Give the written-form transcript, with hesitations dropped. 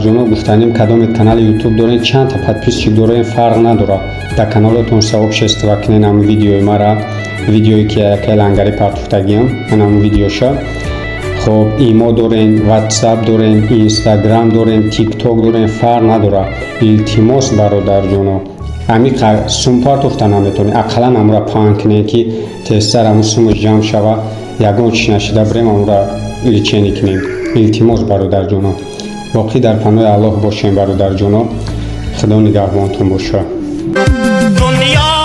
Ҷоно, гуфтанем, кадоме канали Ютуб дорем, чандта подписчик дорем, фарқ надорад, дар каналотон сообщество кунен. Ҳамн видеои мара, видеое ки якай лангари партуфтагиам, ман ҳамн видеоша. Хоб, имо дорем, Ватсап дорем, Инстаграм дорем, Тикток дорем, фарқ надорад. Илтимос, бародарҷоно, ами сум партофта наметонем, ақаллан амура паҳн кунем, ки тезтар ҳамун сумаш ҷамъ шава, ягон чӣ нашида бирем, амура лечение кунем. Илтимос, бародарҷоно, боқӣ дар паноҳи Аллоҳ бошем. Бародарҷоно, Худо нигаҳбонтон боша. Дунё.